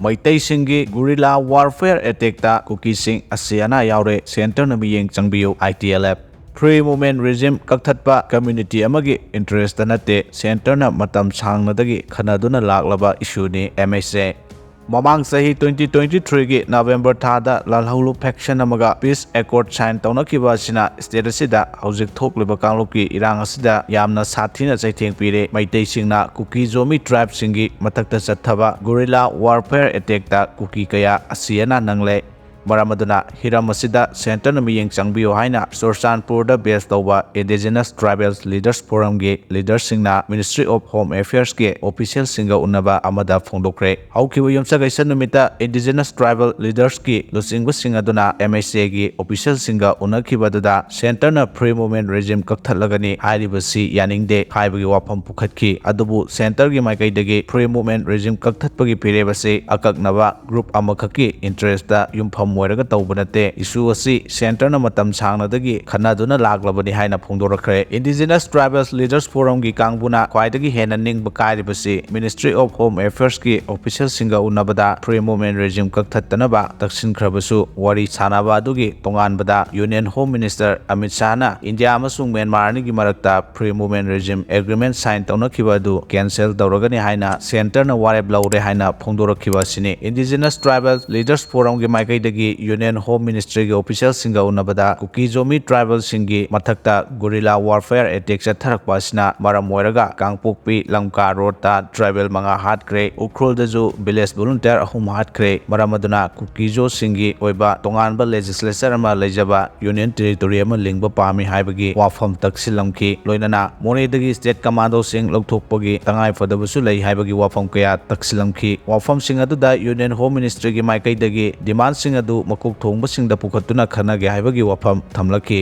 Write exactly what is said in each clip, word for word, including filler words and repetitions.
ꯃꯩꯇꯩꯁꯤꯡꯒꯤ guerrilla warfare attackꯇ ꯀꯨꯀꯤꯁꯤꯡ ꯑꯁꯤ ꯑꯅꯥ ꯌꯥꯎꯔꯦ, centreꯅ ꯃꯤꯠꯌꯦꯡ ꯆꯪꯕꯤꯌꯨ꯫ I T L F, free movement regime ꯀꯛꯊꯠꯄ community ꯑꯃꯒꯤ interest ꯅꯠꯇꯦ, centreꯅ ꯃꯇꯝ ꯁꯥꯡꯅꯗꯒꯤ ꯈꯟꯅꯗꯨꯅ ꯂꯥꯛꯂꯕ issueꯅꯤ꯫ M H A, ꯃꯃꯥꯡ ꯆꯍꯤ twenty twenty-threeꯒꯤ November ꯊꯥꯗ ꯂꯥꯜꯍꯧꯂꯨꯞ faction ꯑꯃꯒ peace accord sign ꯇꯧꯅꯈꯤꯕ ꯑꯁꯤꯅ state ꯑꯁꯤꯗ ꯍꯧꯖꯤꯛ ꯊꯣꯛꯂꯤꯕ ꯀꯥꯡꯂꯨꯞꯀꯤ ꯏꯔꯥꯡ ꯑꯁꯤꯗ ꯌꯥꯝꯅ ꯁꯥꯊꯤꯅ ꯆꯩꯊꯦꯡ ꯄꯤꯔꯦ꯫ ꯃꯩꯇꯩꯁꯤꯡꯅ ꯀꯨꯀꯤ ꯖꯣꯃꯤ tribeꯁꯤꯡꯒꯤ ꯃꯊꯛꯇ ꯆꯠꯊꯕ guerrilla warfare attackꯇ ꯀꯨꯀꯤ ꯀꯌꯥ ꯑꯁꯤ ꯑꯅꯥ ꯅꯪꯂꯦ꯫ ꯃꯔꯝ ꯑꯗꯨꯅ ꯍꯤꯔꯝ ꯑꯁꯤꯗ centreꯅ ꯃꯤꯠꯌꯦꯡ ꯆꯪꯕꯤꯌꯨ ꯍꯥꯏꯅ ꯆꯨꯔꯆꯥꯟꯄꯨꯔꯗ base ꯇꯧꯕ Indigenous Tribal Leaders Forumꯒꯤ leaderꯁꯤꯡꯅ Ministry of Home Affairsꯀꯤ officialꯁꯤꯡꯒ ꯎꯅꯕ ꯑꯃꯗ ꯐꯣꯡꯗꯣꯛꯈ꯭ꯔꯦ꯫ ꯍꯧꯈꯤꯕ ꯌꯨꯝꯁꯀꯩꯁ ꯅꯨꯃꯤꯠꯇ Indigenous Tribal Leadersꯀꯤ ꯂꯨꯆꯤꯡꯕꯁꯤꯡ ꯑꯗꯨꯅ M H Aꯒꯤ officialꯁꯤꯡꯒ ꯎꯅꯈꯤꯕ ꯑꯗꯨꯗ centreꯅ free movement regime ꯀꯛꯊꯠꯂꯒꯅꯤ ꯍꯥꯏꯔꯤꯕꯁꯤ ꯌꯥꯅꯤꯡꯗꯦ ꯍꯥꯏꯕꯒꯤ ꯋꯥꯐꯝ ꯄꯨꯈꯠꯈꯤ꯫ ꯑꯗꯨꯕꯨ centreꯒꯤ ꯃꯥꯏꯀꯩꯗꯒꯤ free movement regime ꯀꯛꯊꯠꯄꯒꯤ ꯐꯤꯔꯦꯞ ꯑꯁꯤ ꯑꯀꯛꯅꯕ group ꯑꯃꯈꯛꯀꯤ interestꯇ ꯌꯨꯝꯐꯝ ꯑꯣꯏꯔꯒ ꯇꯧꯕ ꯅꯠꯇꯦ꯫ Issue ꯑꯁꯤ centreꯅ ꯃꯇꯝ ꯁꯥꯡꯅꯗꯒꯤ ꯈꯟꯅꯗꯨꯅ ꯂꯥꯛꯂꯕꯅꯤ ꯍꯥꯏꯅ ꯐꯣꯡꯗꯣꯔꯛꯈ꯭ꯔꯦ꯫ Indigenous Tribal Leaders Forumꯒꯤ ꯀꯥꯡꯕꯨꯅ ꯈ꯭ꯋꯥꯏꯗꯒꯤ ꯍꯦꯟꯅ ꯅꯤꯡꯕ ꯀꯥꯏꯔꯤꯕꯁꯤ Ministry of Home Affairsꯀꯤ officialꯁꯤꯡꯒ ꯎꯅꯕꯗ free movement regime ꯀꯛꯊꯠꯇꯅꯕ ꯇꯛꯁꯤꯟꯈ꯭ꯔꯕꯁꯨ, ꯋꯥꯔꯤ ꯁꯥꯅꯕ ꯑꯗꯨꯒꯤ ꯇꯣꯉꯥꯟꯕꯗ Union Home Minister ꯑꯃꯤꯠ ꯁꯥꯍꯅ ꯏꯟꯗꯤꯌꯥ ꯑꯃꯁꯨꯡ ꯃ꯭ꯌꯥꯟꯃꯥꯔ ꯑꯅꯤꯒꯤ ꯃꯔꯛꯇ free movement regime agreement sign ꯇꯧꯅꯈꯤꯕ ꯑꯗꯨ cancel ꯇꯧꯔꯒꯅꯤ ꯍꯥꯏꯅ centreꯅ ꯋꯥꯔꯦꯞ ꯂꯧꯔꯦ ꯍꯥꯏꯅ ꯐꯣꯡꯗꯣꯔꯛꯈꯤꯕ ꯑꯁꯤꯅꯤ꯫ Indigenous Tribal Leaders Forumꯒꯤ ꯃꯥꯏꯀꯩꯗꯒꯤ Union Home Ministryꯒꯤ officialꯁꯤꯡꯒ ꯎꯅꯕꯗ ꯀꯨꯀꯤ ꯖꯣꯃꯤ tribalꯁꯤꯡꯒꯤ ꯃꯊꯛꯇ guerrilla warfare attack ꯆꯠꯊꯔꯛꯄ ꯑꯁꯤꯅ ꯃꯔꯝ ꯑꯣꯏꯔꯒ ꯀꯥꯡꯄꯣꯛꯄꯤ ꯂꯝꯀꯥ roadꯇ tribal ꯃꯉꯥ ꯍꯥꯠꯈ꯭ꯔꯦ꯫ ꯎꯈ꯭ꯔꯨꯜꯗꯁꯨ village volunteer ꯑꯍꯨꯝ ꯍꯥꯠꯈ꯭ꯔꯦ꯫ ꯃꯔꯝ ꯑꯗꯨꯅ ꯀꯨꯀꯤꯖꯣꯁꯤꯡꯒꯤ ꯑꯣꯏꯕ ꯇꯣꯉꯥꯟꯕ legislature ꯑꯃ ꯂꯩꯖꯕ Union Territory ꯑꯃ ꯂꯤꯡꯕ ꯄꯥꯝꯃꯤ ꯍꯥꯏꯕꯒꯤ ꯋꯥꯐꯝ ꯇꯛꯁꯤꯜꯂꯝꯈꯤ꯫ ꯂꯣꯏꯅꯅ ꯃꯣꯔꯦꯗꯒꯤ state commandoꯁꯤꯡ ꯂꯧꯊꯣꯛꯄꯒꯤ ꯇꯉꯥꯏ ꯐꯗꯕꯁꯨ ꯂꯩ ꯍꯥꯏꯕꯒꯤ ꯋꯥꯐꯝ ꯀꯌꯥ ꯇꯛꯁꯤꯜꯂꯝꯈꯤ꯫ ꯋꯥꯐꯝꯁꯤꯡ ꯑꯗꯨꯗ Union Home Ministryꯒꯤ ꯃꯥꯏꯀꯩꯗꯒꯤ demandꯁꯤꯡ ꯑꯗꯨ ꯃꯀꯣꯛ ꯊꯣꯡꯕꯁꯤꯡꯗ ꯄꯨꯈꯠꯇꯨꯅ ꯈꯟꯅꯒꯦ ꯍꯥꯏꯕꯒꯤ ꯋꯥꯐꯝ ꯊꯝꯂꯛꯈꯤ꯫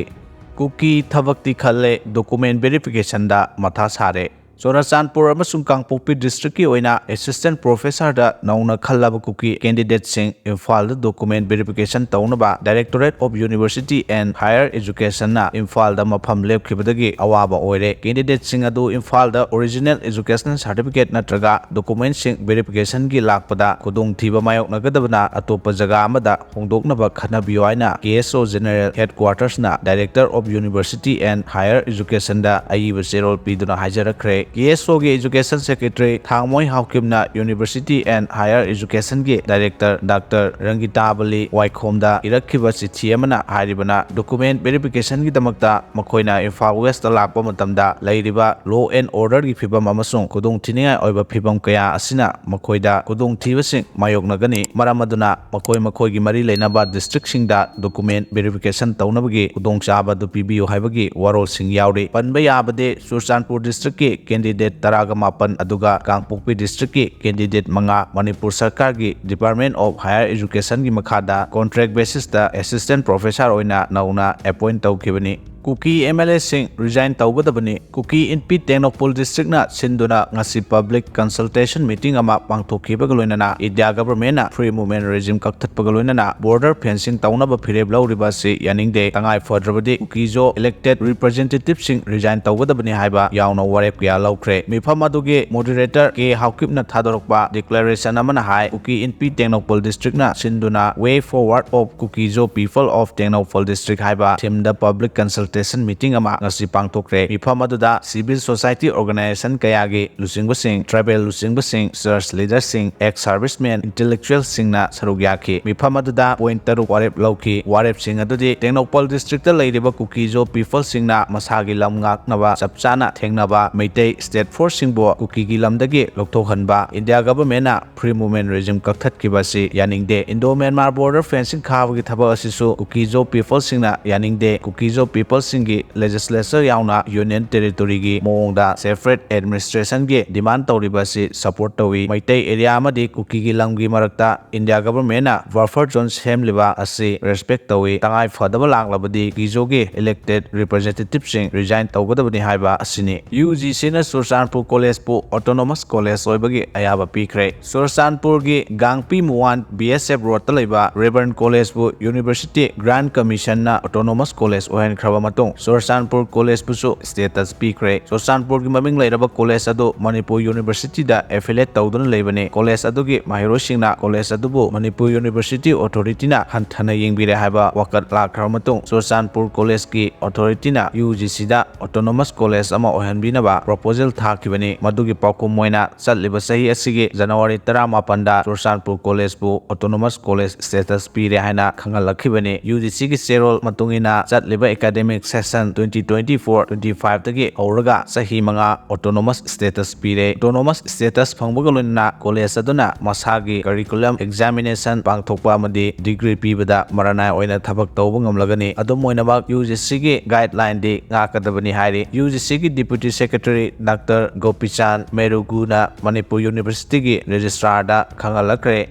ꯀꯨꯀꯤ ꯊꯕꯛꯇꯤ ꯈꯜꯂꯦ, document verificationꯗ ꯃꯊꯥ ꯁꯥꯔꯦ꯫ ꯆꯨꯔꯥꯆꯥꯟꯄꯨꯔ ꯑꯃꯁꯨꯡ ꯀꯥꯡꯄꯣꯛꯄꯤ districtꯀꯤ ꯑꯣꯏꯅ assistant professorꯗ ꯅꯧꯅ ꯈꯜꯂꯕ ꯀꯨꯀꯤ candidateꯁꯤꯡ ꯏꯝꯐꯥꯜꯗ document verification ꯇꯧꯅꯕ Directorate of University and Higher Educationꯅ ꯏꯝꯐꯥꯜꯗ ꯃꯐꯝ ꯂꯦꯞꯈꯤꯕꯗꯒꯤ ꯑꯋꯥꯕ ꯑꯣꯏꯔꯦ꯫ Candidateꯁꯤꯡ ꯑꯗꯨ ꯏꯝꯐꯥꯜꯗ original educational certificate ꯅꯠꯇ꯭ꯔꯒ documentꯁꯤꯡ verificationꯒꯤ ꯂꯥꯛꯄꯗ ꯈꯨꯗꯣꯡꯊꯤꯕ ꯃꯥꯌꯣꯛꯅꯒꯗꯕꯅ ꯑꯇꯣꯞꯄ ꯖꯒꯥ ꯑꯃꯗ ꯍꯣꯡꯗꯣꯛꯅꯕ ꯈꯟꯅꯕꯤꯌꯨ ꯍꯥꯏꯅ KSO General Headquartersꯅ Director of University and Higher Educationꯗ ꯑꯏꯕ ꯆꯦꯔꯣꯜ ꯄꯤꯗꯨꯅ ꯍꯥꯏꯖꯔꯛꯈ꯭ꯔꯦ꯫ KSOꯒꯤ Education Secretary ꯊꯥꯡꯃꯣꯏ ꯍꯥꯎꯀꯤꯝꯅ University and Higher Educationꯒꯤ Director Doctor ꯔꯪꯒꯤꯇꯥꯕꯂꯤ ꯋꯥꯏꯈꯣꯝꯗ ꯏꯔꯛꯈꯤꯕ ꯆꯤꯊꯤ ꯑꯃꯅ ꯍꯥꯏꯔꯤꯕꯅ document verificationꯒꯤꯗꯃꯛꯇ ꯃꯈꯣꯏꯅ ꯏꯝꯐꯥꯜ Westꯇ ꯂꯥꯛꯄ ꯃꯇꯝꯗ ꯂꯩꯔꯤꯕ law and orderꯒꯤ ꯐꯤꯕꯝ ꯑꯃꯁꯨꯡ ꯈꯨꯗꯣꯡꯊꯤꯅꯤꯡꯉꯥꯏ ꯑꯣꯏꯕ ꯐꯤꯕꯝ ꯀꯌꯥ ꯑꯁꯤꯅ ꯃꯈꯣꯏꯗ ꯈꯨꯗꯣꯡꯊꯤꯕꯁꯤꯡ ꯃꯥꯌꯣꯛꯅꯒꯅꯤ꯫ ꯃꯔꯝ ꯑꯗꯨꯅ ꯃꯈꯣꯏ ꯃꯈꯣꯏꯒꯤ ꯃꯔꯤ ꯂꯩꯅꯕ districtꯁꯤꯡꯗ document verification ꯇꯧꯅꯕꯒꯤ ꯈꯨꯗꯣꯡꯆꯥꯕ ꯑꯗꯨ ꯄꯤꯕꯤꯌꯨ ꯍꯥꯏꯕꯒꯤ ꯋꯥꯔꯣꯜꯁꯤꯡ ꯌꯥꯎꯔꯤ꯫ ꯄꯟꯕ ꯌꯥꯕꯗꯤ ꯆꯨꯔꯆꯥꯟꯄꯨꯔ districtꯀꯤ candidate ꯇꯔꯥꯒ ꯃꯥꯄꯟ ꯑꯗꯨꯒ ꯀꯥꯡꯄꯣꯛꯄꯤ districtꯀꯤ candidate ꯃꯉꯥ ꯃꯅꯤꯄꯨꯔ ꯁꯔꯀꯥꯔꯒꯤ Department of Higher Educationꯒꯤ ꯃꯈꯥꯗ contract basisꯇ assistant professor ꯑꯣꯏꯅ ꯅꯧꯅ appoint ꯇꯧꯈꯤꯕꯅꯤ꯫ ꯀꯨꯀꯤ MLAꯁꯤꯡ resign ꯇꯧꯒꯗꯕꯅꯤ꯫ ꯀꯨꯀꯤ ꯏꯟꯄꯤ ꯇꯦꯡꯅꯧꯄꯜ districtꯅ ꯁꯤꯟꯗꯨꯅ ꯉꯁꯤ public consultation meeting ꯑꯃ ꯄꯥꯡꯊꯣꯛꯈꯤꯕꯒ ꯂꯣꯏꯅꯅ India governmentꯅ free movement regime ꯀꯛꯊꯠꯄꯒ ꯂꯣꯏꯅꯅ border fencing ꯇꯧꯅꯕ ꯐꯤꯔꯦꯞ ꯂꯧꯔꯤꯕ ꯑꯁꯤ ꯌꯥꯅꯤꯡꯗꯦ꯫ ꯇꯉꯥꯏ ꯐꯗ꯭ꯔꯕꯗꯤ ꯀꯨꯀꯤꯖꯣ elected representativeꯁꯤꯡ resign ꯇꯧꯒꯗꯕꯅꯤ ꯍꯥꯏꯕ ꯌꯥꯎꯅ ꯋꯥꯔꯦꯞ ꯀꯌꯥ ꯂꯧꯈ꯭ꯔꯦ꯫ ꯃꯤꯐꯝ ꯑꯗꯨꯒꯤ moderator ꯀꯦ ꯍꯥꯎꯀꯤꯞꯅ ꯊꯥꯗꯣꯔꯛꯄ declaration ꯑꯃꯅ ꯍꯥꯏ, ꯀꯨꯀꯤ ꯏꯟꯄꯤ ꯇꯦꯡꯅꯧꯄꯜ districtꯅ ꯁꯤꯟꯗꯨꯅ Way Forward of Kuki-Zo People of Tengnoupal District ꯍꯥꯏꯕ themeꯗ public consultation meeting ꯑꯃ ꯉꯁꯤ ꯄꯥꯡꯊꯣꯛꯈ꯭ꯔꯦ꯫ ꯃꯤꯐꯝ ꯑꯗꯨꯗ civil society organization ꯀꯌꯥꯒꯤ ꯂꯨꯆꯤꯡꯕꯁꯤꯡ, tribal ꯂꯨꯆꯤꯡꯕꯁꯤꯡ, church leaderꯁꯤꯡ, ex servicemen, intellectualꯁꯤꯡꯅ ꯁꯔꯨꯛ ꯌꯥꯈꯤ꯫ ꯃꯤꯐꯝ ꯑꯗꯨꯗ point ꯇꯔꯨꯛ ꯋꯥꯔꯦꯞ ꯂꯧꯈꯤ꯫ ꯋꯥꯔꯦꯞꯁꯤꯡ ꯑꯗꯨꯗꯤ ꯇꯦꯡꯅꯧꯄꯜ districtꯇ ꯂꯩꯔꯤꯕ ꯀꯨꯀꯤꯖꯣ peopleꯁꯤꯡꯅ ꯃꯁꯥꯒꯤ ꯂꯝ ꯉꯥꯛꯅꯕ ꯆꯞ ꯆꯥꯅ ꯊꯦꯡꯅꯕ ꯃꯩꯇꯩ state forceꯁꯤꯡꯕꯨ ꯀꯨꯀꯤꯒꯤ ꯂꯝꯗꯒꯤ ꯂꯧꯊꯣꯛꯍꯟꯕ, India governmentꯅ free movement regime ꯀꯛꯊꯠꯈꯤꯕ ꯑꯁꯤ ꯌꯥꯅꯤꯡꯗꯦ꯫ Indo Myanmar border fencing ꯈꯥꯕꯒꯤ ꯊꯕꯛ ꯑꯁꯤꯁꯨ ꯀꯨꯀꯤꯖꯣ peopleꯁꯤꯡꯅ ꯌꯥꯅꯤꯡꯗꯦ꯫ ꯀꯨꯀꯤꯖꯣ people ꯁꯤꯡꯒꯤ ꯂꯦꯖꯤꯁꯂꯦꯆꯔ ꯌꯥꯎꯅ ꯌꯨꯅꯤꯌꯟ ꯇꯦꯔꯤꯇꯣꯔꯤꯒꯤ ꯃꯑꯣꯡꯗ ꯁꯦꯄꯔꯦꯠ ꯑꯦꯗꯃꯤꯅꯤꯁꯇ꯭ꯔꯦꯁꯟꯒꯤ ꯗꯤꯃꯥꯟ ꯇꯧꯔꯤꯕ ꯑꯁꯤ ꯁꯄꯣꯔꯠ ꯇꯧꯏ꯫ ꯃꯩꯇꯩ ꯑꯦꯔꯤꯌꯥ ꯑꯃꯗꯤ ꯀꯨꯀꯤꯒꯤ ꯂꯝꯒꯤ ꯃꯔꯛꯇ ꯏꯟꯗꯤꯌꯥ ꯒꯚꯔꯟꯃꯦꯟꯅ ꯕꯐꯔ ꯖꯣꯟ ꯁꯦꯝꯂꯤꯕ ꯑꯁꯤ ꯔꯦꯁꯄꯦꯛ ꯇꯧꯏ꯫ ꯇꯉꯥꯏ ꯐꯗꯕ ꯂꯥꯛꯂꯕꯗꯤ ꯀꯤꯖꯣꯒꯤ ꯏꯂꯦꯛꯇꯦꯗ ꯔꯤꯄ꯭ꯔꯖꯦꯟꯇꯦꯇꯤꯚꯁꯤꯡ ꯔꯤꯖꯥꯏꯟ ꯇꯧꯒꯗꯕꯅꯤ ꯍꯥꯏꯕ ꯑꯁꯤꯅꯤ꯫ ꯌꯨ ꯖꯤ ꯁꯤꯅ ꯆꯨꯔꯆꯥꯟꯄꯨꯔ ꯀꯣꯂꯦꯖꯄꯨ ꯑꯣꯇꯣꯅꯣꯃꯁ ꯀꯣꯂꯦꯖ ꯑꯣꯏꯕꯒꯤ ꯑꯌꯥꯕ ꯄꯤꯈ꯭ꯔꯦ꯫ ꯆꯨꯔꯆꯥꯟꯄꯨꯔꯒꯤ ꯒꯥꯡꯄꯤ ꯃꯨꯋꯥꯟ ꯕꯤ ꯑꯦꯁ ꯑꯦꯐ ꯔꯣꯗꯇ ꯂꯩꯕ ꯔꯦꯕꯔꯟ ꯀꯣꯂꯦꯖꯄꯨ ꯌꯨꯅꯤꯚꯔꯁꯤꯇꯤ ꯒ꯭ꯔꯥꯟ ꯀꯃꯤꯁꯟꯅ ꯑꯣꯇꯣꯅꯣꯃꯁ ꯀꯣꯂꯦꯖ ꯑꯣꯏꯍꯟꯈ꯭ꯔꯕ ꯃꯇꯨꯡ ꯆꯨꯔꯆꯥꯟꯄꯨꯔ ꯀꯣꯂꯦꯖꯄꯨꯁꯨ ꯁ꯭ꯇꯦꯇꯁ ꯄꯤꯈ꯭ꯔꯦ꯫ ꯆꯨꯔꯆꯥꯟꯄꯨꯔꯒꯤ ꯃꯃꯤꯡ ꯂꯩꯔꯕ ꯀꯣꯂꯦꯖ ꯑꯗꯨ ꯃꯅꯤꯄꯨꯔ ꯌꯨꯅꯤꯚꯔꯁꯤꯇꯤꯗ ꯑꯦꯐꯤꯂꯦꯠ ꯇꯧꯗꯨꯅ ꯂꯩꯕꯅꯤ꯫ ꯀꯣꯂꯦꯖ ꯑꯗꯨꯒꯤ ꯃꯍꯩꯔꯣꯏꯁꯤꯡꯅ ꯀꯣꯂꯦꯖ ꯑꯗꯨꯕꯨ ꯃꯅꯤꯄꯨꯔ ꯌꯨꯅꯤꯚꯔꯁꯤꯇꯤ ꯑꯣꯊꯣꯔꯤꯇꯤꯅ ꯍꯟꯊꯅ ꯌꯦꯡꯕꯤꯔꯦ ꯍꯥꯏꯕ ꯋꯥꯀꯠ ꯂꯥꯛꯈ꯭ꯔꯕ ꯃꯇꯨꯡ ꯆꯨꯔꯆꯥꯟꯄꯨꯔ ꯀꯣꯂꯦꯖꯀꯤ ꯑꯣꯊꯣꯔꯤꯇꯤꯅ ꯌꯨ ꯖꯤ ꯁꯤꯗ ꯑꯣꯇꯣꯅꯣꯃꯁ ꯀꯣꯂꯦꯖ ꯑꯃ ꯑꯣꯏꯍꯟꯕꯤꯅꯕ ꯄ꯭ꯔꯣꯄꯣꯖꯦꯜ ꯊꯥꯈꯤꯕꯅꯤ꯫ ꯃꯗꯨꯒꯤ ꯄꯥꯎꯈꯨꯝ ꯑꯣꯏꯅ ꯆꯠꯂꯤꯕ ꯆꯍꯤ ꯑꯁꯤꯒꯤ ꯖꯅꯋꯥꯔꯤ ꯇꯔꯥꯃꯥꯄꯟꯗ ꯆꯨꯔꯆꯥꯟꯄꯨꯔ ꯀꯣꯂꯦꯖꯄꯨ ꯑꯣꯇꯣꯅꯣꯃꯁ ꯀꯣꯂꯦꯖ ꯁ꯭ꯇꯦꯇꯁ ꯄꯤꯔꯦ ꯍꯥꯏꯅ ꯈꯪꯍꯜꯂꯛꯈꯤꯕꯅꯤ꯫ ꯌꯨ ꯖꯤ ꯁꯤꯒꯤ ꯆꯦꯔꯣꯜ ꯃꯇꯨꯡ ꯏꯟꯅ ꯆꯠꯂꯤꯕ academic session twenty twenty four twenty ꯐꯥꯏꯚꯇꯒꯤ ꯍꯧꯔꯒ ꯆꯍꯤ ꯃꯉꯥ ꯑꯣꯇꯣꯅꯣꯃꯁ ꯁ꯭ꯇꯦꯇꯁ ꯄꯤꯔꯦ꯫ ꯑꯣꯇꯣꯅꯣꯃꯁ ꯁ꯭ꯇꯦꯇꯁ ꯐꯪꯕꯒ ꯂꯣꯏꯅꯅ ꯀꯣꯂꯦꯖ ꯑꯗꯨꯅ ꯃꯁꯥꯒꯤ ꯀꯔꯤꯀꯨꯂꯝ ꯑꯦꯛꯖꯥꯃꯤꯅꯦꯁꯟ ꯄꯥꯡꯊꯣꯛꯄ ꯑꯃꯗꯤ ꯗꯤꯒ꯭ꯔꯤ ꯄꯤꯕꯗ ꯃꯔꯥꯅꯥꯏ ꯑꯣꯏꯅ ꯊꯕꯛ ꯇꯧꯕ ꯉꯝꯂꯒꯅꯤ꯫ ꯑꯗꯨꯝ ꯑꯣꯏꯅꯃꯛ ꯌꯨ ꯖꯤ ꯁꯤꯒꯤ ꯒꯥꯏꯗꯂꯥꯏꯟꯗꯤ ꯉꯥꯛꯀꯗꯕꯅꯤ ꯍꯥꯏꯔꯤ꯫ ꯌꯨ ꯖꯤ ꯁꯤꯒꯤ ꯗꯤꯄ꯭ꯌꯨꯇꯤ ꯁꯦꯀ꯭ꯔꯦꯇꯔꯤ ꯗꯥꯛꯇꯔ ꯒꯣꯄꯤꯆꯥꯟ ꯃꯦꯔꯨꯒꯨꯅ ꯃꯅꯤꯄꯨꯔ ꯌꯨꯅꯤꯚꯔꯁꯤꯇꯤꯒꯤ ꯔꯦꯖꯤꯁꯇ꯭ꯔꯥꯔꯗ ꯈꯪꯍꯜꯂꯛꯈ꯭ꯔꯦ꯫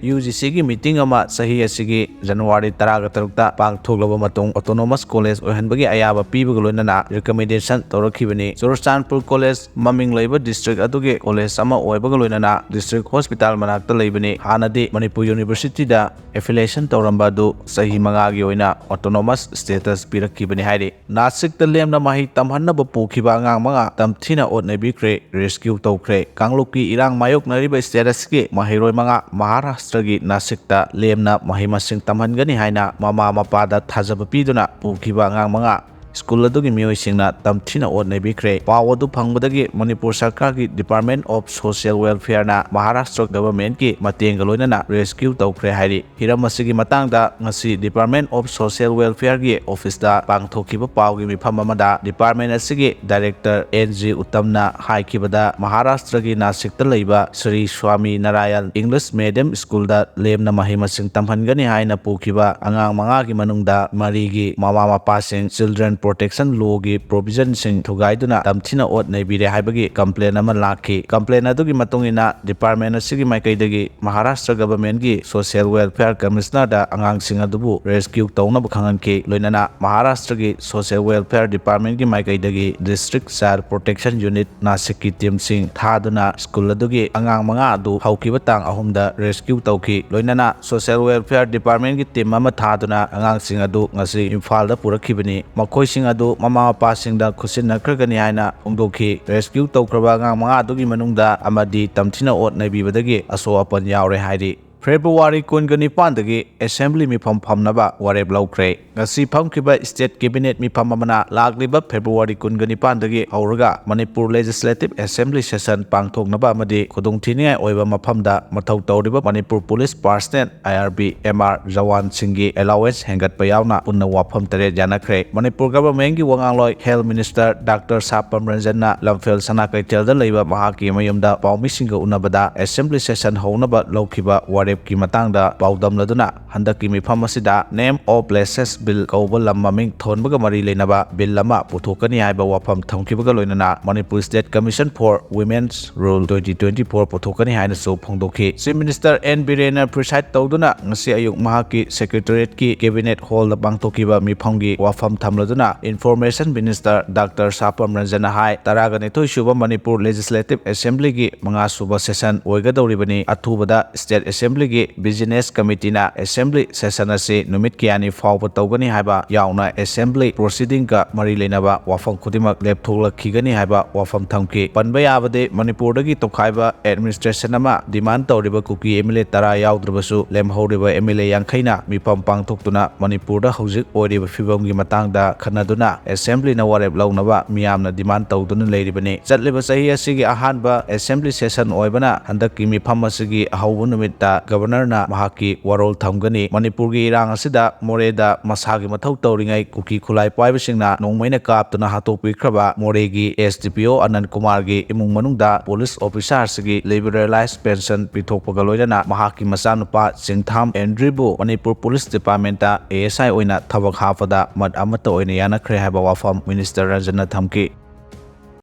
ꯌꯨ ꯖꯤ ꯁꯤꯒꯤ ꯃꯤꯇꯤꯡ ꯑꯃ ꯆꯍꯤ ꯑꯁꯤꯒꯤ ꯖꯅꯋꯥꯔꯤ ꯇꯔꯥꯒ ꯇꯔꯨꯛꯇ ꯄꯥꯡꯊꯣꯛꯂꯕ ꯃꯇꯨꯡ ꯑꯣꯇꯣꯅꯣꯃꯁ ꯀꯣꯂꯦꯖ ꯑꯣꯏꯍꯟꯕꯒꯤ ꯑꯌꯥꯕ ꯄꯤꯕꯒ ꯂꯣꯏꯅꯅ ꯔꯤꯀꯃꯦꯟꯗꯦꯁꯟ ꯇꯧꯔꯛꯈꯤꯕꯅꯤ꯫ ꯆꯨꯔꯆꯥꯟꯄꯨꯔ ꯀꯣꯂꯦꯖ ꯃꯃꯤꯡ ꯂꯩꯕ ꯗꯤꯁꯇ꯭ꯔꯤꯛ ꯑꯗꯨꯒꯤ ꯀꯣꯂꯦꯖ ꯑꯃ ꯑꯣꯏꯕꯒ ꯂꯣꯏꯅꯅ ꯗꯤꯁꯇ꯭ꯔꯤꯛ ꯍꯣꯁꯄꯤꯇꯥꯜ ꯃꯅꯥꯛꯇ ꯂꯩꯕꯅꯤ꯫ ꯍꯥꯟꯅꯗꯤ ꯃꯅꯤꯄꯨꯔ ꯌꯨꯅꯤꯚꯔꯁꯤꯇꯤꯗ ꯑꯦꯐꯤꯂꯤꯌꯦꯁꯟ ꯇꯧꯔꯝꯕ ꯑꯗꯨ ꯆꯍꯤ ꯃꯉꯥꯒꯤ ꯑꯣꯏꯅ ꯑꯣꯇꯣꯅꯣꯃꯁ ꯁ꯭ꯇꯦꯇꯁ ꯄꯤꯔꯛꯈꯤꯕꯅꯤ ꯍꯥꯏꯔꯤ꯫ ꯅꯥꯁꯤꯛꯇ ꯂꯦꯝꯅ ꯃꯍꯩ ꯇꯝꯍꯟꯅꯕ ꯄꯨꯈꯤꯕ ꯑꯉꯥꯡ ꯃꯉꯥ ꯇꯝꯊꯤꯅ ꯑꯣꯠ ꯅꯩꯕꯤꯈ꯭ꯔꯦ, ꯔꯦꯁꯀ꯭ꯌꯨ ꯇꯧꯈ꯭ꯔꯦ꯫ ꯀꯥꯡꯂꯨꯞꯀꯤ ꯏꯔꯥꯡ ꯃꯥꯌꯣꯛꯅꯔꯤꯕ ꯁ꯭ꯇꯦꯠ ꯑꯁꯤꯒꯤ ꯃꯍꯩꯔꯣꯏ ꯃꯉꯥ ꯃꯍꯥꯔꯥꯁꯇ꯭ꯔꯒꯤ ꯅꯥꯁꯤꯛꯇ ꯂꯦꯝꯅ ꯃꯍꯩ ꯃꯁꯤꯡ ꯇꯝꯍꯟꯒꯅꯤ ꯍꯥꯏꯅ ꯃꯃꯥ ꯃꯄꯥꯗ ꯊꯥꯖꯕ ꯄꯤꯗꯨꯅ ꯄꯨꯈꯤꯕ ꯑꯉꯥꯡ ꯃꯉꯥ ꯁ꯭ꯀꯨꯜ ꯑꯗꯨꯒꯤ ꯃꯤꯑꯣꯏꯁꯤꯡꯅ ꯇꯝꯊꯤꯅ ꯑꯣꯠ ꯅꯩꯕꯤꯈ꯭ꯔꯦ꯫ ꯄꯥꯎ ꯑꯗꯨ ꯐꯪꯕꯗꯒꯤ ꯃꯅꯤꯄꯨꯔ ꯁꯔꯀꯥꯔꯒꯤ ꯗꯤꯄꯥꯔꯠꯃꯦꯟ ꯑꯣꯐ ꯁꯣꯁꯤꯌꯦꯜ ꯋꯦꯜꯐꯤꯌꯔꯅ ꯃꯍꯥꯔꯥꯁꯇ꯭ꯔ ꯒꯚꯔꯟꯃꯦꯟꯠꯀꯤ ꯃꯇꯦꯡꯒ ꯂꯣꯏꯅꯅ ꯔꯦꯁꯀ꯭ꯌꯨ ꯇꯧꯈ꯭ꯔꯦ ꯍꯥꯏꯔꯤ꯫ ꯍꯤꯔꯝ ꯑꯁꯤꯒꯤ ꯃꯇꯥꯡꯗ ꯉꯁꯤ ꯗꯤꯄꯥꯔꯠꯃꯦꯟ ꯑꯣꯐ ꯁꯣꯁꯤꯌꯦꯜ ꯋꯦꯜꯐꯤꯌꯔꯒꯤ ꯑꯣꯐꯤꯁꯇ ꯄꯥꯡꯊꯣꯛꯈꯤꯕ ꯄꯥꯎꯒꯤ ꯃꯤꯐꯝ ꯑꯃꯗ ꯗꯤꯄꯥꯔꯠꯃꯦꯟ ꯑꯁꯤꯒꯤ ꯗꯥꯏꯔꯦꯛꯇꯔ ꯑꯦꯟ ꯖꯤ ꯎꯠꯇꯝꯅ ꯍꯥꯏꯈꯤꯕꯗ, ꯃꯍꯥꯔꯥꯁꯇ꯭ꯔꯒꯤ ꯅꯥꯁꯤꯛꯇ ꯂꯩꯕ ꯁ꯭ꯔꯤ ꯁ꯭ꯋꯥꯃꯤ ꯅꯥꯔꯥꯌꯟ ꯏꯪꯂꯤꯁ ꯃꯦꯗꯤꯌꯝ ꯁ꯭ꯀꯨꯜꯗ ꯂꯦꯝꯅ ꯃꯍꯩ ꯃꯁꯤꯡ ꯇꯝꯍꯟꯒꯅꯤ ꯍꯥꯏꯅ ꯄꯨꯈꯤꯕ ꯑꯉꯥꯡ ꯃꯉꯥꯒꯤ ꯃꯅꯨꯡꯗ ꯃꯔꯤꯒꯤ ꯃꯃꯥ ꯃꯄꯥꯁꯤꯡ ꯆꯤꯜꯗ꯭ꯔꯦꯟ Protection Lawꯒꯤ provisionꯁꯤꯡ ꯊꯨꯒꯥꯏꯗꯨꯅ ꯇꯝꯊꯤꯅ ꯑꯣꯠ ꯅꯩꯕꯤꯔꯦ ꯍꯥꯏꯕꯒꯤ complain ꯑꯃ ꯂꯥꯛꯈꯤ꯫ Complain ꯑꯗꯨꯒꯤ ꯃꯇꯨꯡ ꯏꯟꯅ department ꯑꯁꯤꯒꯤ ꯃꯥꯏꯀꯩꯗꯒꯤ Maharashtra governmentꯀꯤ Social Welfare Commissionerꯗ ꯑꯉꯥꯡꯁꯤꯡ ꯑꯗꯨꯕꯨ rescue ꯇꯧꯅꯕ ꯈꯪꯍꯟꯈꯤ꯫ ꯂꯣꯏꯅꯅ Maharashtraꯒꯤ Social Welfare Departmentꯀꯤ ꯃꯥꯏꯀꯩꯗꯒꯤ District Child Protection Unit ꯅꯥꯁꯤꯛꯀꯤ teamꯁꯤꯡ ꯊꯥꯗꯨꯅ school ꯑꯗꯨꯒꯤ ꯑꯉꯥꯡ ꯃꯉꯥ ꯑꯗꯨ ꯍꯧꯈꯤꯕ ꯇꯥꯡ ꯑꯍꯨꯝꯗ rescue ꯇꯧꯈꯤ꯫ ꯂꯣꯏꯅꯅ Social Welfare Departmentꯀꯤ team ꯑꯃ ꯊꯥꯗꯨꯅ ꯑꯉꯥꯡꯁꯤꯡ ꯑꯗꯨ ꯉꯁꯤ ꯏꯝꯐꯥꯜꯗ ꯄꯨꯔꯛꯈꯤꯕꯅꯤ꯫ ꯃꯈꯣꯏꯁꯤꯡ ꯑꯗꯨ ꯃꯃꯥ ꯃꯄꯥꯁꯤꯡꯗ ꯈꯨꯠꯁꯤꯟꯅꯈ꯭ꯔꯒꯅꯤ ꯍꯥꯏꯅ ꯐꯣꯡꯗꯣꯛꯈꯤ꯫ Rescue ꯇꯧꯈ꯭ꯔꯕ ꯑꯉꯥꯡ ꯃꯉꯥ ꯑꯗꯨꯒꯤ ꯃꯅꯨꯡꯗ ꯑꯃꯗꯤ ꯇꯝꯊꯤꯅ ꯑꯣꯠ ꯅꯩꯕꯤꯕꯗꯒꯤ ꯑꯁꯣꯛ ꯑꯄꯟ ꯌꯥꯎꯔꯦ ꯍꯥꯏꯔꯤ꯫ February ꯀꯨꯟꯒ ꯅꯤꯄꯥꯟꯗꯒꯤ Assembly ꯃꯤꯐꯝ ꯐꯝꯅꯕ ꯋꯥꯔꯦꯞ ꯂꯧꯈ꯭ꯔꯦ꯫ ꯉꯁꯤ ꯐꯝꯈꯤꯕ State Cabinet ꯃꯤꯐꯝ ꯑꯃꯅ ꯂꯥꯛꯂꯤꯕ February ꯀꯨꯟꯒ ꯅꯤꯄꯥꯟꯗꯒꯤ ꯍꯧꯔꯒ ꯃꯅꯤꯄꯨꯔ Legislative Assembly session ꯄꯥꯡꯊꯣꯛꯅꯕ ꯑꯃꯗꯤ ꯈꯨꯗꯣꯡꯊꯤꯅꯤꯡꯉꯥꯏ ꯑꯣꯏꯕ ꯃꯐꯝꯗ ꯃꯊꯧ ꯇꯧꯔꯤꯕ Manipur Police Personnel, I R B, M R, ꯖꯋꯥꯟꯁꯤꯡꯒꯤ allowance ꯍꯦꯟꯒꯠꯄ ꯌꯥꯎꯅ ꯄꯨꯟꯅ ꯋꯥꯐꯝ ꯇꯔꯦꯠ ꯌꯥꯅꯈ꯭ꯔꯦ꯫ ꯃꯅꯤꯄꯨꯔ governmentꯀꯤ ꯋꯥꯉꯥꯡꯂꯣꯏ Health Minister Doctor ꯁꯥꯄꯝ ꯔꯟꯖꯟꯅ ꯂꯝꯐꯦꯜ ꯁꯅꯥ ꯀꯩꯊꯦꯜꯗ ꯂꯩꯕ ꯃꯍꯥꯛꯀꯤ ꯃꯌꯨꯝꯗ ꯄꯥꯎꯃꯤꯁꯤꯡꯒ ꯎꯅꯕꯗ Assembly session ꯍꯧꯅꯕ ꯂꯧꯈꯤꯕ ꯋꯥꯔꯦꯞꯀꯤ ꯃꯇꯥꯡꯗ ꯄꯥꯎꯗꯝꯂꯗꯨꯅ ꯍꯟꯗꯛꯀꯤ ꯃꯤꯐꯝ ꯑꯁꯤꯗ Name of Places Bill ꯀꯧꯕ ꯂꯝ ꯃꯃꯤꯡ ꯊꯣꯟꯕꯒ ꯃꯔꯤ ꯂꯩꯅꯕ bill ꯑꯃ ꯄꯨꯊꯣꯛꯀꯅꯤ ꯍꯥꯏꯕ ꯋꯥꯐꯝ ꯊꯝꯈꯤꯕꯒ ꯂꯣꯏꯅꯅ Manipur State Commission for Women's Rule twenty twenty-four ꯄꯨꯊꯣꯛꯀꯅꯤ ꯍꯥꯏꯅꯁꯨ ꯐꯣꯡꯗꯣꯛꯈꯤ꯫ Chief Minister N ꯕꯤꯔꯦꯟꯅ preside ꯇꯧꯗꯨꯅ ꯉꯁꯤ ꯑꯌꯨꯛ ꯃꯍꯥꯛꯀꯤ Secretariatꯀꯤ Cabinet Hallꯗ ꯄꯥꯡꯊꯣꯛꯈꯤꯕ ꯃꯤꯐꯝꯒꯤ ꯋꯥꯐꯝ ꯊꯝꯂꯗꯨꯅ Information Minister Doctor ꯁꯥꯄꯝ ꯔꯟꯖꯟꯅ ꯍꯥꯏ, ꯇꯔꯥꯒ ꯅꯤꯊꯣꯏ ꯁꯨꯕ ꯃꯅꯤꯄꯨꯔ Legislative Assemblyꯒꯤ ꯃꯉꯥ ꯁꯨꯕ session ꯑꯣꯏꯒꯗꯧꯔꯤꯕꯅꯤ꯫ ꯑꯊꯨꯕꯗ State Assemblyꯒꯤ Business Committeeꯅ Assembly session ꯑꯁꯤ ꯅꯨꯃꯤꯠ ꯀꯌꯥꯅꯤ ꯐꯥꯎꯕ ꯇꯧꯒꯅꯤ ꯍꯥꯏꯕ ꯌꯥꯎꯅ Assembly proceedingꯒ ꯃꯔꯤ ꯂꯩꯅꯕ ꯋꯥꯐꯝ ꯈꯨꯗꯤꯡꯃꯛ ꯂꯦꯞꯊꯣꯛꯂꯛꯈꯤꯒꯅꯤ ꯍꯥꯏꯕ ꯋꯥꯐꯝ ꯊꯝꯈꯤ꯫ ꯄꯟꯕ ꯌꯥꯕꯗꯤ ꯃꯅꯤꯄꯨꯔꯗꯒꯤ ꯇꯣꯈꯥꯏꯕ administration ꯑꯃ demand ꯇꯧꯔꯤꯕ ꯀꯨꯀꯤ M L A ꯇꯔꯥ ꯌꯥꯎꯗ꯭ꯔꯕꯁꯨ ꯂꯦꯝꯍꯧꯔꯤꯕ M L A ꯌꯥꯡꯈꯩꯅ ꯃꯤꯐꯝ ꯄꯥꯡꯊꯣꯛꯇꯨꯅ ꯃꯅꯤꯄꯨꯔꯗ ꯍꯧꯖꯤꯛ ꯑꯣꯏꯔꯤꯕ ꯐꯤꯕꯝꯒꯤ ꯃꯇꯥꯡꯗ ꯈꯟꯅꯗꯨꯅ Assemblyꯅ ꯋꯥꯔꯦꯞ ꯂꯧꯅꯕ ꯃꯤꯌꯥꯝꯅ demand ꯇꯧꯗꯨꯅ ꯂꯩꯔꯤꯕꯅꯤ꯫ ꯆꯠꯂꯤꯕ ꯆꯍꯤ ꯑꯁꯤꯒꯤ ꯑꯍꯥꯟꯕ Assembly session ꯑꯣꯏꯕꯅ ꯍꯟꯗꯛꯀꯤ ꯃꯤꯐꯝ ꯑꯁꯤꯒꯤ ꯑꯍꯧꯕ ꯅꯨꯃꯤꯠꯇ ꯒꯕꯔꯅꯔꯅ ꯃꯍꯥꯛꯀꯤ ꯋꯥꯔꯣꯜ ꯊꯝꯒꯅꯤ꯫ ꯃꯅꯤꯄꯨꯔꯒꯤ ꯏꯔꯥꯡ ꯑꯁꯤꯗ ꯃꯣꯔꯦꯗ ꯃꯁꯥꯒꯤ ꯃꯊꯧ ꯇꯧꯔꯤꯉꯩ ꯀꯨꯀꯤ ꯈꯨꯠꯂꯥꯏ ꯄꯥꯏꯕꯁꯤꯡꯅ ꯅꯣꯡꯃꯩꯅ ꯀꯥꯞꯇꯨꯅ ꯍꯥꯠꯇꯣꯛꯄꯤꯈ꯭ꯔꯕ ꯃꯣꯔꯦꯒꯤ S D P O ꯑꯅꯟ ꯀꯨꯃꯥꯔꯒꯤ ꯏꯃꯨꯡ ꯃꯅꯨꯡꯗ ꯄꯨꯂꯤꯁ ꯑꯣꯐꯤꯁꯥꯔꯁꯤꯒꯤ ꯂꯤꯕꯔꯦꯂꯥꯏꯖ ꯄꯦꯟꯁꯟ ꯄꯤꯊꯣꯛꯄꯒ ꯂꯣꯏꯅꯅ ꯃꯍꯥꯛꯀꯤ ꯃꯆꯥꯅꯨꯄꯥ ꯆꯤꯡꯊꯥꯝ ꯑꯦꯟꯗ꯭ꯔꯤꯕꯨ Manipur police department A S I ꯑꯣꯏꯅ ꯊꯕꯛ ꯍꯥꯞꯄꯗ ꯃꯠ ꯑꯃꯠꯇ ꯑꯣꯏꯅ ꯌꯥꯅꯈ꯭ꯔꯦ ꯍꯥꯏꯕ ꯋꯥꯐꯝ ꯃꯤꯅꯤꯁꯇꯔ ꯔꯟꯖꯟꯅ ꯊꯝꯈꯤ꯫